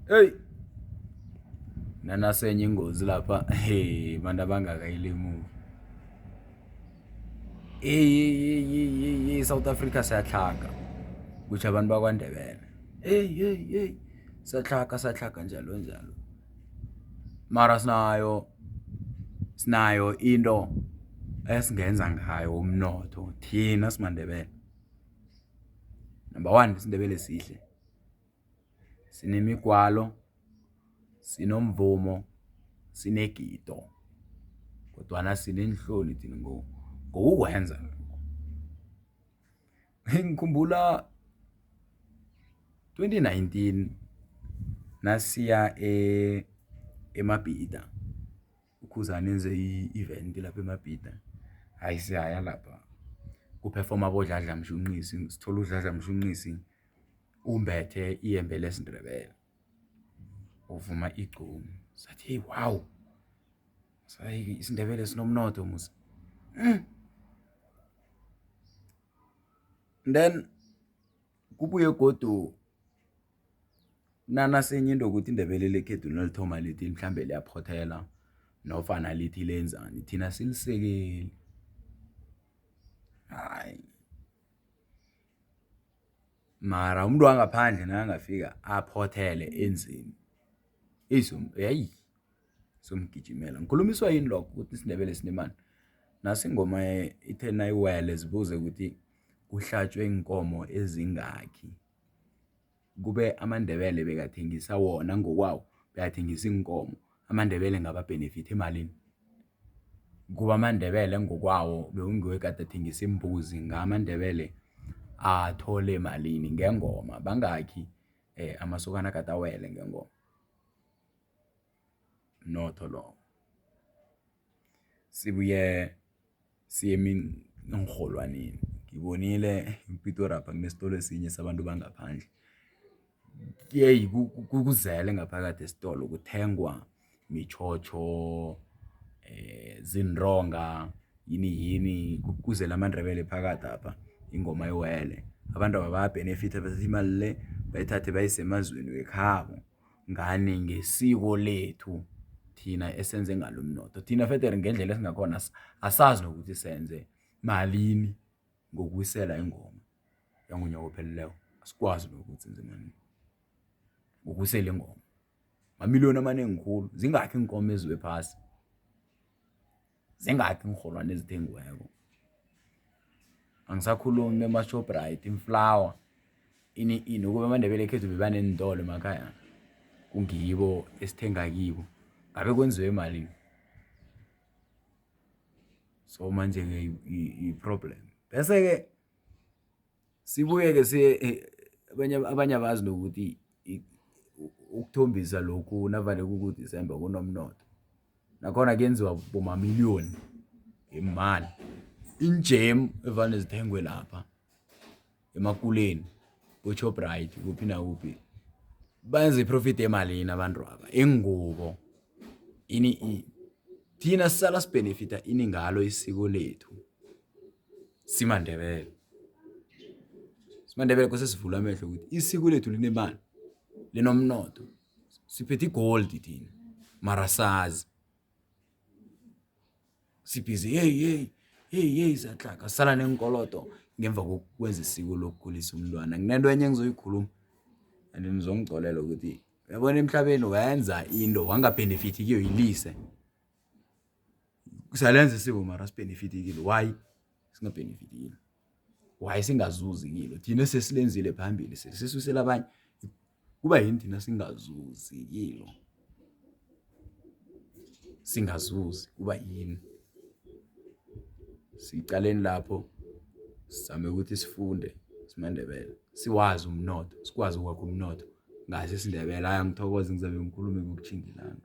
Hey, nanasenye ingozi lapha. Hey, abantu abangakayilemuki. Hey, hey, hey, hey, hey, South Africa siyatlhaga. Kutjho abantu bakwaNdebele. Hey, hey, hey, siyatlhaga, siyatlhaga njalo njalo. Mara sinayo sinayo into esingenza ngayo umnotho thina simaNdebele. Number 1 isiNdebele sihle. Sinemigwalo, sinomvumo, sinegido kodwana sineenhloni thina ngokukwenza lokho. Ngikhumbula 2019 nasiya eMabhida, uKhuzani enze i-event lapha eMabhida, hhayi siyaya lapha kuphefoma aboDladla Mshunqisi, sithole uDladla Mshunqisi umbethe iyembe lesiNdebele uvuma igqomu, sathi hey wow, isiNdebele sinomnotho musa. Then kubuye godu nanasenye into ukuthi iNdebele lekhethu nalithoma lithi mhlambe liyaphothela nofana lithi lenzani, thina silisekeli, hayi. Mara umuntu wangaphandle nakangafika aphothele enzeni, heyi somgijimela. Ngikhulumiswa yini lokho ukuthi isiNdebele sinemali? Nasi ingoma ithe nayiwele zibuze ukuthi kuhlatjwe iinkomo ezingakhi, kube amaNdebele bekathengisa wona ngokwawo, bekathengisa iinkomo, amaNdebele ngaba-benefit emalini? Kuba amaNdebele ngokwawo bekungiwo egade athengisa iimbuzi, nga amaNdebele athole malini ngengoma? Bangakhi amasokana agade awele ngengoma? Mnotho lowo. Sibuye siye eenrholwanini, ngibonile ePitorapha kunesitolo esinye sabantu bangaphandle, yeyi kuzele ngaphakathi esitolo kuthengwa mitjhotjho, ziintonga yini yini, kuzele amaNdebele phakathapha ingoma iwele. Abantwaba baya-benefit bathatha imali le bayithathe bayise emazweni wekhabo ngani ngesiko lethu thina esenze ngalo umnotho. Thina federe ngendlela esingakhona asazi nokuthi senze malini ngokuwisela ingoma yangonyaka ophelileko, asikwazi nokuthi senze malini ngokuwisela ingoma. Mamiliyoni amanengi khulu, zingakhi iinkomo eziwe phasi, zingakhi iinrholwani ezithengiweko. Angisakhulumi ema-Shoprite, iimflawa ini ini, ukube amaNdebele ekhethu bebaneentolo emakhaya kungibo esithenga kibo ngabe kwenziwe malini? So manje-ke i-problem bese-ke sibuye-ke siye abanye abanye abazi nokuthi ukuthombisa lokhu navane kuku-December kunomnotho. Nakhona kuyenziwa bomamiliyoni ngemali. Iinjemu evane zithengwe lapha emakuleni bo-Shoprite kuphi nakuphi benza i-profit emalini abantwaba, iingubo ini ini. Thina sisala sibhenefitha ini ngalo isiko lethu simaNdebele. SimaNdebele kose sivule amehlo ukuthi isiko lethu linemali, linomnotho, siphethe i-gold thina mara asazi. Sibhizi hey hey hey hey siyatlhaga sisala neenkolodo ngemva kokwenza isiko lokukhulisa umntwana. Kunento enye engizoyikhuluma and nizongicolela ukuthi uyabona emhlabeni wenza into wangabhenefithi kiyo yilise. Siyalenza isiko mara asibhenefithi kilo, why singabhenefithi kilo? Why singazuzi kilo? Thina esesilenzile phambili sesisusela abanye, kuba yini thina singazuzi kilo? Singazuzi kuba yini? Siqaleni lapho sizame ukuthi sifunde simaNdebele, siwazi umnotho, sikwazi ukwakha umnotho ngaso isiNdebele. Hhayi angithokoze ngizabe ngikhulume kokutjhinga ilanga.